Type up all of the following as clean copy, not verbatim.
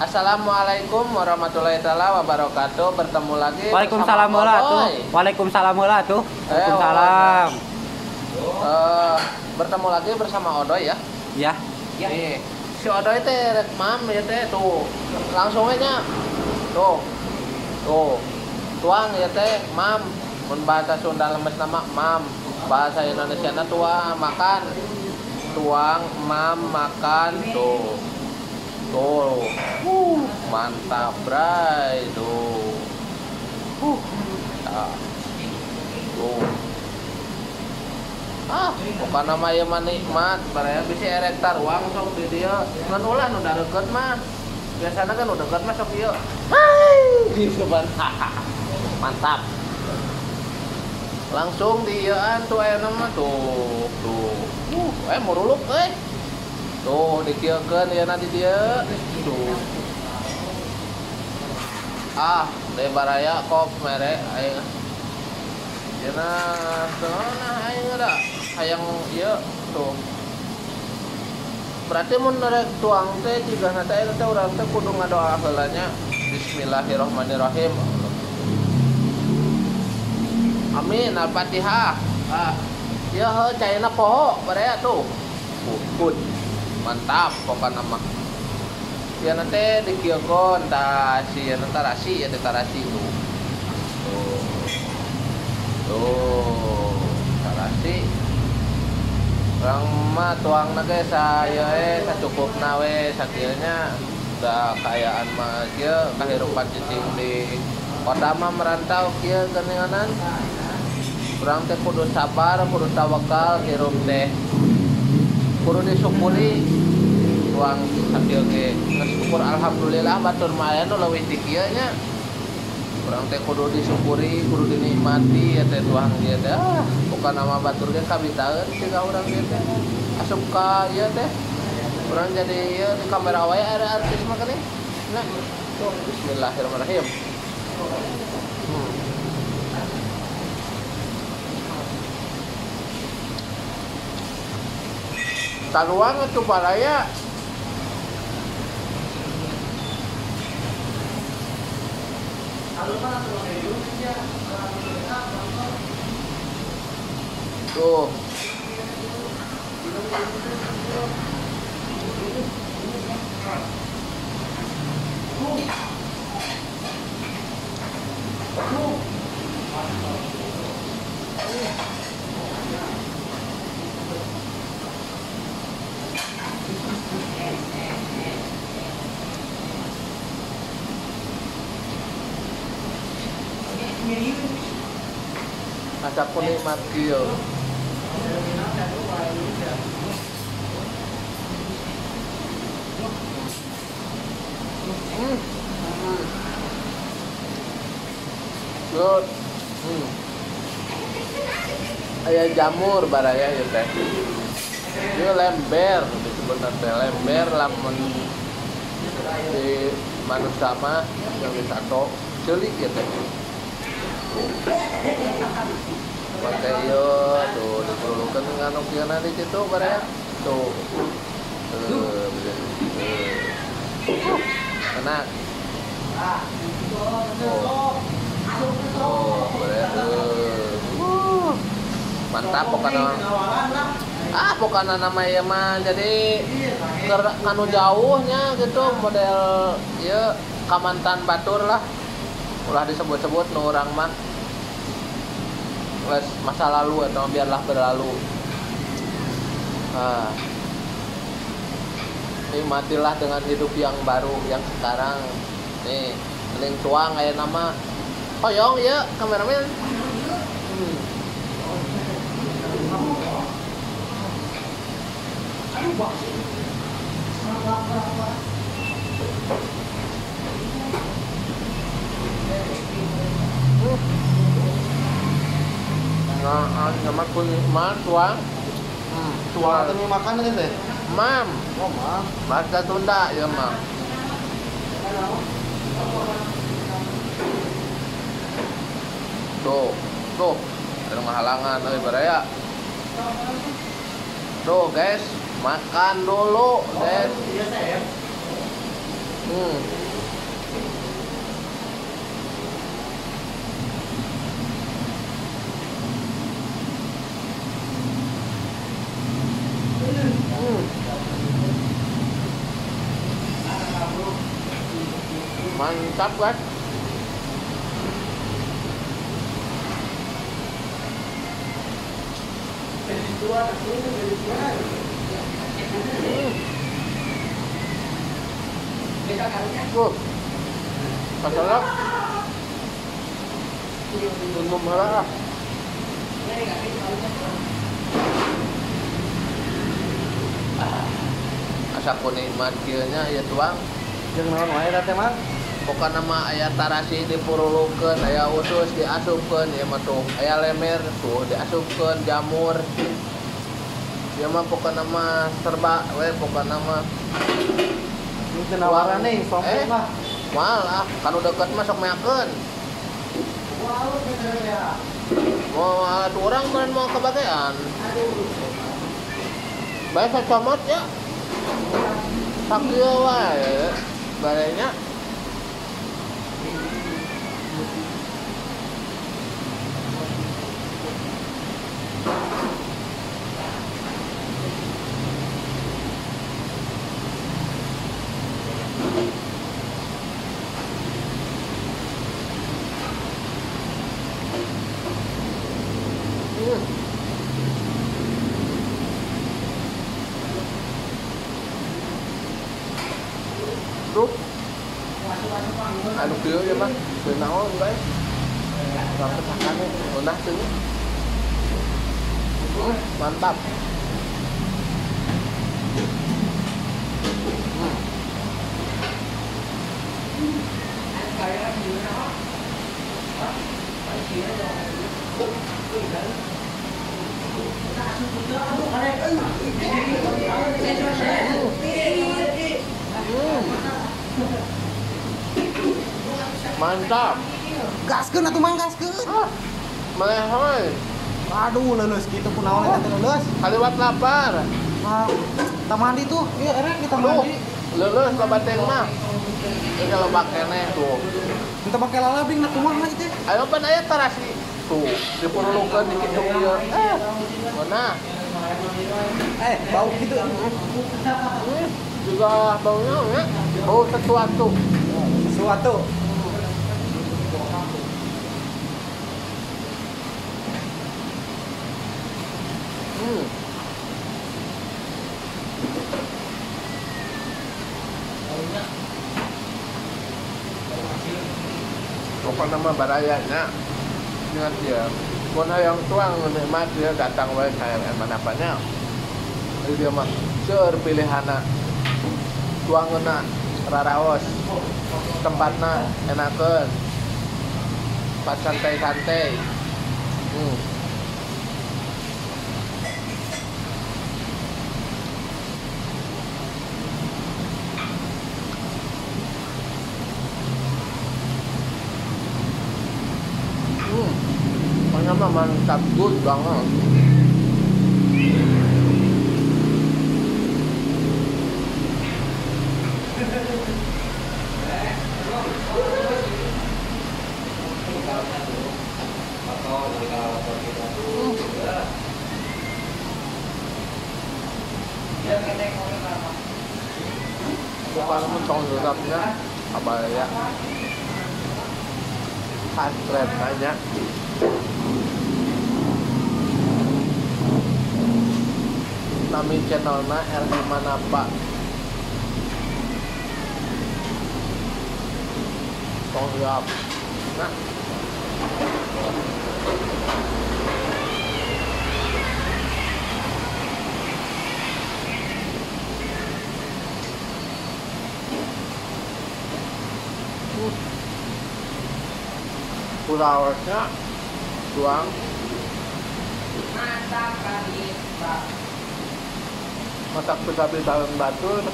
Assalamualaikum warahmatullahi taala wabarakatuh. Bertemu lagi. Waalaikumsalam warahmatullahi. Waalaikumsalam warahmatullahi. Waalaikumsalam. Bertemu lagi bersama Odoy ya. Ya. Nih, si Odoy teh rek mam ya teh tuh. Langsung aja. Tuh. Tuh. Tuang ya teh mam. Mun bahasa Sunda lemes nama mam. Bahasa Indonesia na tuang makan. Tuang mam makan tuh. Tuh, mantap bray, tuh, tuh, ah, bukan nama ya mah nikmat, baraya bisa erek taruang sok di dia, ngan ulah nu deket mah, biasanya kan udah deket mah sok ieu, hai, gitu ban, mantap, langsung di ieuan tuh aya nama tuh, tuh, muruluk euy. Tuh, dikieukeun ya nanti dia. Tuh. Ah, deui baraya kop mere aing. Cenah, nah aing da hayang ieu tuh. Berarti mun rek tuang teh jigana teh eta teh urang teh kudu ngadoa heula nya. Bismillahirrahmanirrahim. Amin, Al-Fatihah. Ah, ieu heuh caina poho baraya tuh. Pun. Mantap pokokna mah. Ya nanti dikieukeun tah si ya tarasi ya tarasi tuh. Tuh. Tuh, tarasi. Urang mah tuangna ge saeu we sacukupna we sakieu nya. Da kaayaan mah kieu kahirupan cicing di kota mah merantau kieu geuninganan. Urang teh kudu sabar, kudu tawakal hirup teh. Kudu disyukuri tuang sakieu ge geus syukur alhamdulillah batur mah aya nu leuwih ti kieu nya. Urang teh kudu disyukuri, kudu dinikmati ya teh tuang ieu teh. Ah, bukan nama batur ge kabitaeun siga urang ieu teh. Asup ka ieu teh. Urang jadi ieu di kamera wae aya artis mah geuning. Nah, tuh bismillahirrahmanirrahim. Taruang itu baraya. Tuh. Asa ku nikmat kieu. Good. Aya jamur baraya ieu teh. Ieu lember disebutna teh lember lamun di manusia mah yang disato ceuli ieu teh. Pakai ieu tuh diperlukan nganuk ieu di situ baraya. Tuh. Enak. Oh, baraya. Mantap pokoknya. Ah, pokoknya nama ieu mah jadi kanu jauhnya gitu model ieu kamantan batur lah. Ulah disebut-sebut nu urang mah. Masa lalu atau biarlah berlalu. Nah, nikmatilah dengan hidup yang baru yang sekarang. Nih, mending tuang aya nama hoyong ya kameramen. Nah, sama kulit tuang. Tuang atau makan aja teh? Mam. Oh, mam. Bahasa Sunda ya, mam. Tuh, tuh. Ada halangan euy baraya. Tuh, guys, makan dulu, guys. Mantap guys. Masalah belum marah. Asa ku nikmat kieu nya ieu tuang. Jeung naon wae teh Mang? Pokokna mah aya tarasi dipurulukeun, aya usus diasupkeun, ieu mah tuh aya lemer tuh diasupkeun, jamur. Ieu mah pokokna mah serba we pokokna mah. Ini teu nawarane sompek mah. Malah kan udah deket mah sok meakeun. Mau atuh urang meureun mau kebagean. Bae sacomot ya. Sakieu wae barenya. Tuh. Anu kieu ya mah, teu naon guys. Urang pecakan ngeunah teu. Mantap. Mantap. Gaskeun atuh Mang, gaskeun. Melehoi. Aduh, leuleus kitu kunaon eta teh leuleus. Kaliwat lapar. Wah, kita mandi tuh. Iya, erek kita mandi. Leuleus loba teuing mah. Ini loba keneh tuh. Kita pake lalabing na kumaha ieu teh? Ayo pan aya tarasi. Tuh, dipurulukeun di kitu ieu. Mana? Bau gitu. Juga baunya ya. Bau sesuatu. Sesuatu. Pokoknya mah barayanya ingat ya, mun hayang tuang nikmat dia datang wae ka RM Manapanya. Jadi dia mah seueur pilihana. Tuangeuna raraos. Tempatna enakeun. Tempat santai-santai. Pokoknya mah mantap good banget. Bukan mentong tetapnya apa ya? Kantret nanya. Nami channelna RM Manapa. Tong jawab. Nah. Pulawasnya tuang. Mantap kali, Pak. Masak bisa-bisa batur.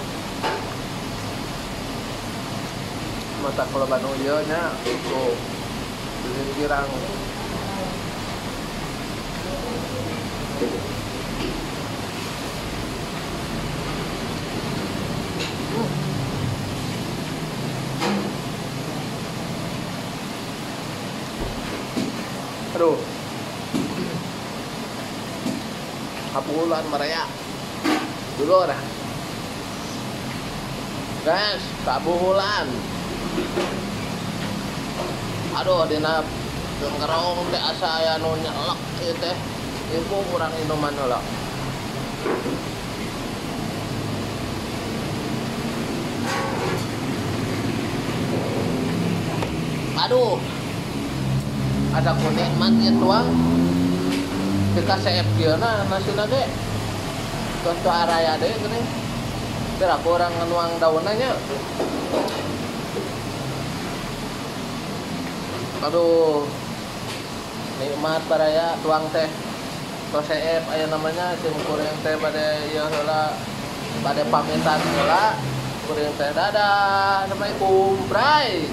Masak kalau Bandung ieu nya tuh. Beureum kirang. Aduh. Kabuhulan baraya. Dulur. Guys, kabuhulan. Aduh, dina cengkerong teh asa aya nu nyelek ieu teh. Ibu kurang minuman heula. Aduh. Ada ku nikmat ieu tuang. Kita CF kieu na nasina ge. Tos araya deui geuning. Teu aku urang nuang daunna nya. Aduh. Nikmat baraya tuang teh. Tos CF aya namanya sim kuring teh bade ieu heula. Bade pamitan heula. Kuring teh dadah. Assalamualaikum. Bray.